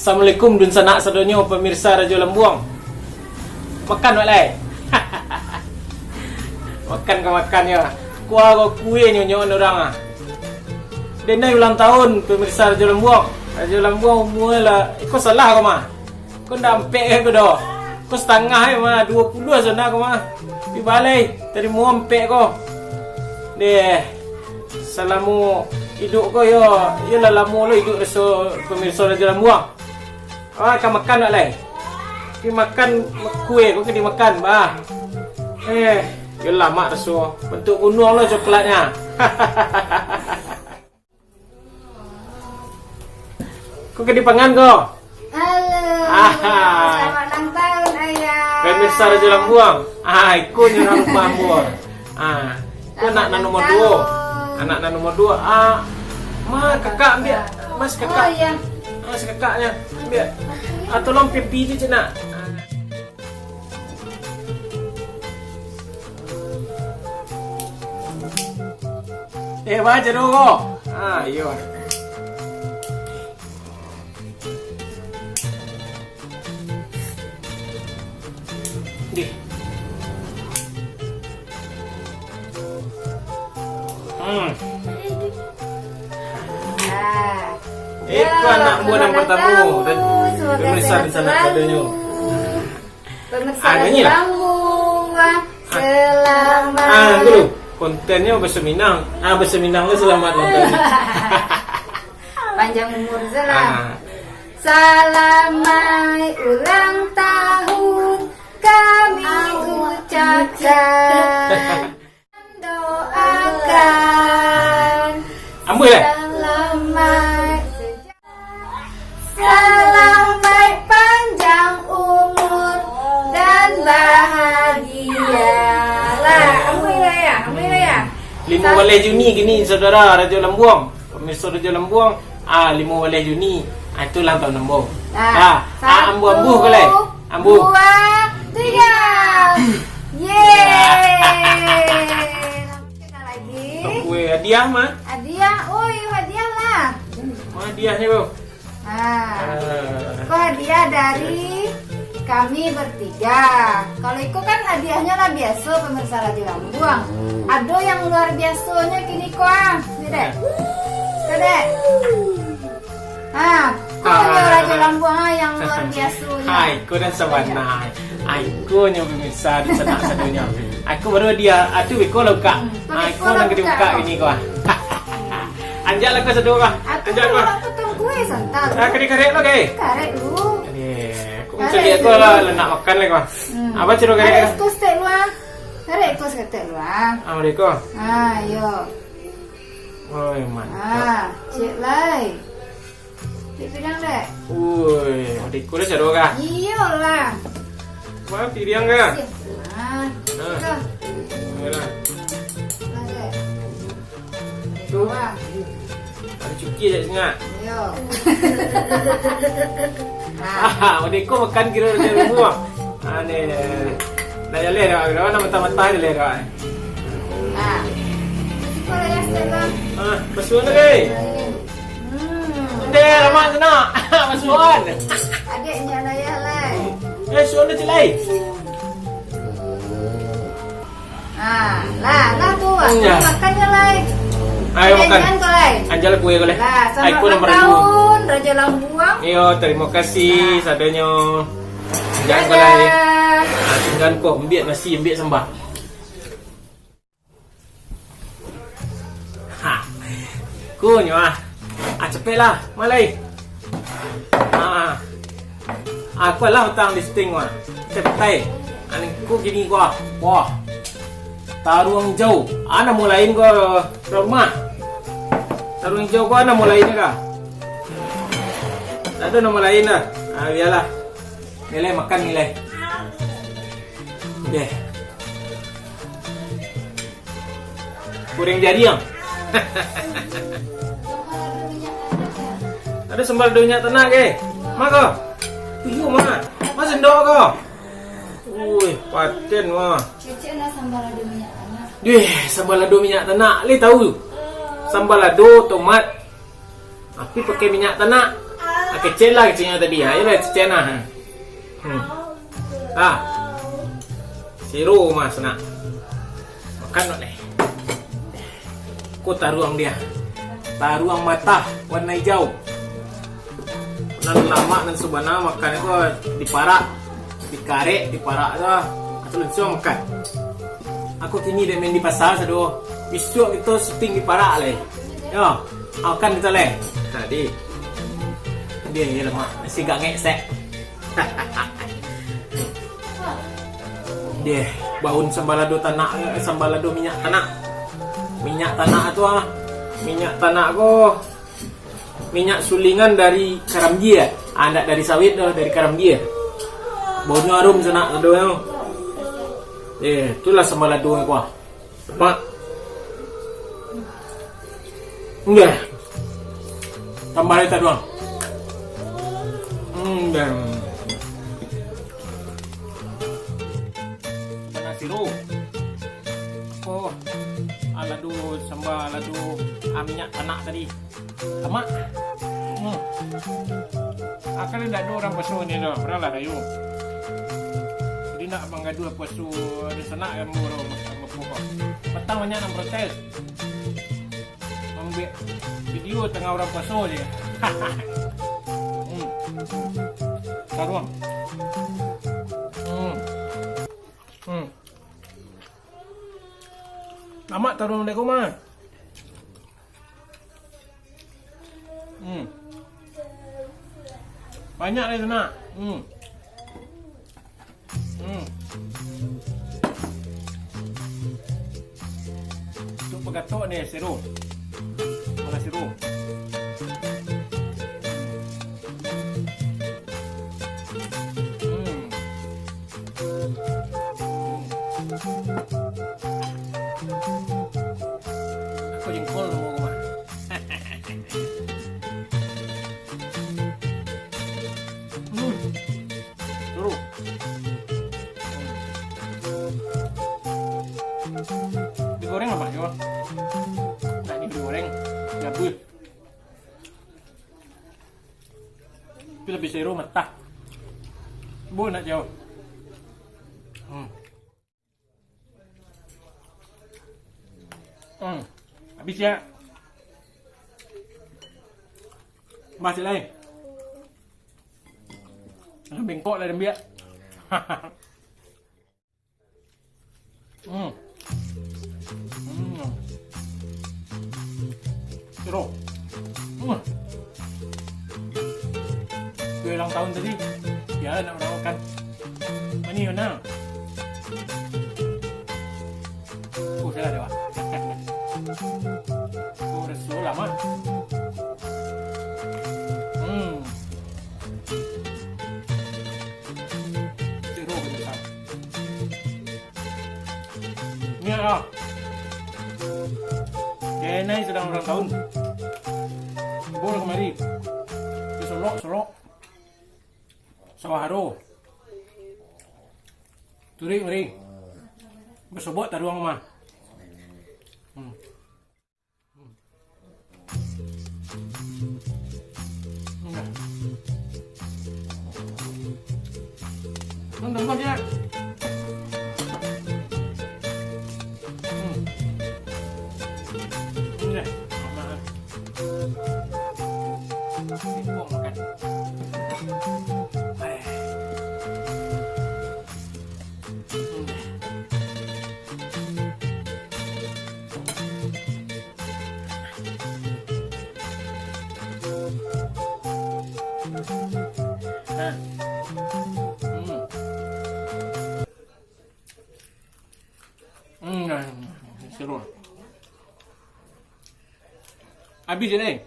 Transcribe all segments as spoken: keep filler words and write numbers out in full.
Assalamualaikum dunsanak sadonyo, pamirsa Rajo Lambuang. Makan wak lai. Makan ka makan yo. Kuah ko kue nyonyo urang ah. Denai ulang tahun pamirsa Rajo Lambuang. Rajo Lambuang umur lah, iko salah ko mah. Ko ndak ampek ko doh. Ko satangah eh mah, duo puluah sana ko mah. Tapi balai, tarimo ampek ko. Deh. Salamo iduik ko yo, yo lah lamo lo iduik raso pamirsa Rajo Lambuang. Ah, ka makan wak lai. Pi makan kue ko ka dimakan, bah. Eh, yo lamak raso. Bantuak gunuang lo coklatnyo. Ko ka dipangan ko. Halo. Aha. Selamat ulang tahun, Ayah. Pemirsa Rajo Lambuang. Ah, iko nyo nan rumah ambo. Ah, ko anak nan nomor duo. Anak nan nomor duo. Ah, ma kakak ambiak. Mas kakak. Oh, iya. Mas kakaknyo. Ambiak. Ah, tolong pipi tu cina. Eh, baca dulu ko. Ah, iyo. Dih. Hmm. Ah. Iko anak buah nan pertamo, dan pemirsa di sana selalu. Pemirsa ah, nyanyi lah. Selamat. Ah, dulu. Kontennyo bahasa Minang. Ah, bahasa Minang tu selamat ulang tahun. Panjang umur salah. Ah. Selamat ulang tahun kami ucapkan. Doakan. Ambo lah. Selamat. Selamat panjang umur dan bahagia. Lah, ambo lah ya, ambo lah ya. Limo baleh Juni kini, saudara Rajo Lambuang. Pemirsa Rajo Lambuang, ah, limo baleh Juni, ah, itu ulang tahun ambo. Ah, ah, ambo, ambo ko lai. Ambo. Dua, tiga. Yeay. Kita lagi. Kue hadiah mah. Hadiah, oh iyo hadiah lah. Ma hadiahnyo ko? Ah. Ah. Ko hadiah dari kami bertiga. Kalau iko kan hadiahnyo lah biaso, pemirsa Rajo Lambuang. Hmm. Ado yang luar biasonyo kini ko ah. Ni dek. Ko dek. Ah, ko nyo Rajo Lambuang ah yang luar biasonyo. Hai, ko nan sabana. Ai, ko nyo pemirsa di sanak sadonyo. Aku baru dia, atu beko lah buka. Hmm, ai, ko nan ka dibuka kini ko ah. Anjaklah ko sado ko. Anjaklah ko. Potong kue santai. Ah, kadi karek lo, kai. Karek lu. Eh, aku mencari aku lah, lah nak makan lah ko. Hmm. Apa ciro karek? Karek tu stek lu ah. Karek tu stek lu ah. Ah, mereka. Ah, iyo. Oi, mantap. Ah, cek lai. Cek piriang dek. Ui, adikku dah sadok kah? Iyolah. Mana piriang kah? Ah. Ah. Iyolah. Lah, dek. Tu. Wah. Ada cuki kat sini. Yo. Ah, udah ikut makan kira macam rumah. Ah, ni, ni, ni. Dah jaleh dah, dah nak matah-matah jaleh dah. Ah. Siko lah ya, step lah. Ah, pasuan lagi. Hmm. Deh, lama sana. Pasuan. Adiknya lah ya, lah. Eh, suan dah cilai. Ah, lah, lah tu. Iya. Makan je, lai. Ayo, makan. Jangan kau, lai. Anjal kue kau, lai. Lah, selamat ulang tahun, Raja Lambuang. Iyo, terima kasih sadonyo. Jangan kau, lai. Dadah. Ah, tinggal kau, ambil nasi, ambil sambal. Ha. Kunyo ah. Ah, cepek lah. Malai. Ah. Ah, kuat lah utang di sting wah. Cepetai. Aning ku gini gua. Wah. Taruang jauh. Ah, namo lain gua rumah. Taruang jauh gua namo lain kah? Tak ada nama lain dah. Ah, biarlah. Nilai makan nilai. Deh. Goreng jariang. Ada sambal do minyak tanak ke? Ma ko? Iyo, ma. Ma sendok ko? Ui, paten, ma. Kecek lah sambal lado minyak tanak. Deh, sambal lado minyak tanak. Lai tahu? Sambal lado, tomat, tapi pakai minyak tanak. Tapi Kecen lah, kecennyo tadi. Ha, iyolah, kecen lah. Hmm. Ah. Siro mah sanak. Makan nak deh. Ko taruang dia. Taruang matah warna hijau. Nan lamak nan sabana makan ko diparak, dikarek, diparak tu. Atau lansuang makan. Aku kini dek main di pasar sado. Bisuak kito syuting diparak lai. Yo, makan kito lai. Tadi. Dia ni lemak. Masih gak ngesek. Deh, baun sambalado tanak, eh, sambalado minyak tanak. Minyak tanak tu ah. Minyak tanak ko minyak sulingan dari karambia. Ah, ndak dari sawit doh, dari karambia. Baunyo arum sanak sadonyo. Eh, itulah sambalado ko ah. Mak. Nggak. Tambah lagi tak doang. Hmm, dan. Ikan asiro. Oh, alado, sambal alado, ah, minyak tanak tadi. Lamak. Hmm. Akan indak ado urang paso ni doh, urang lah rayo. Jadi nak manggaduah paso di sanak kan, ambo doh, ambo pulo. Patang banyak nan protes. Ambiak video tangah urang paso je. Hmm. Taruang. Hmm. Hmm. Lamak taruang dek ko mah. Hmm. Banyak lai sanak. Hmm. Hmm. Untuk pagatok ni, siro. Mana siro? Hmm. Ako jengkol tu, mah. Hmm. Suruh. Digoreng apa, yo? Nak digoreng, gabut. Tapi lebih seru mentah. Bu nak jauh. Hmm. Hmm. Habis ya. Masih lain. Bengkok lah dia ambil. Hmm. Hmm. Seru. Hmm. Kue ulang tahun tadi, ya, nak orang makan. Mani mana? Oh, salah dia, Wak. Oh, resul lah, Mak. Hmm. Jeruk besar. Ni lah. Denai sedang ulang tahun. Bol kemari. Di Solok, Solok. Sawah Haro. Turik mari. Basobok taruang mah. Hmm. Nonton kau je. Hmm. Udah. Sibuk makan. Aduh. Hmm, dah. Seru. Habis je, Leng.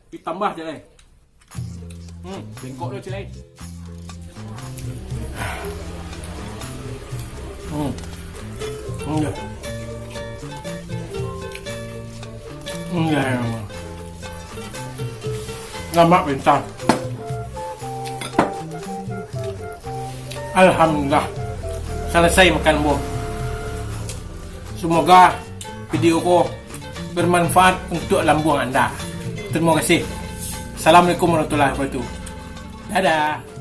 Ditambah je, Leng. Hmm, bengkok tu, Cilai. Hmm. Hmm, ya. Hmm, ya, ya. Lamak pintar. Alhamdulillah. Salasai makan buah. Semoga video ko bermanfaat untuk lambuang anda. Terima kasih. Assalamualaikum warahmatullahi wabarakatuh. Dadah.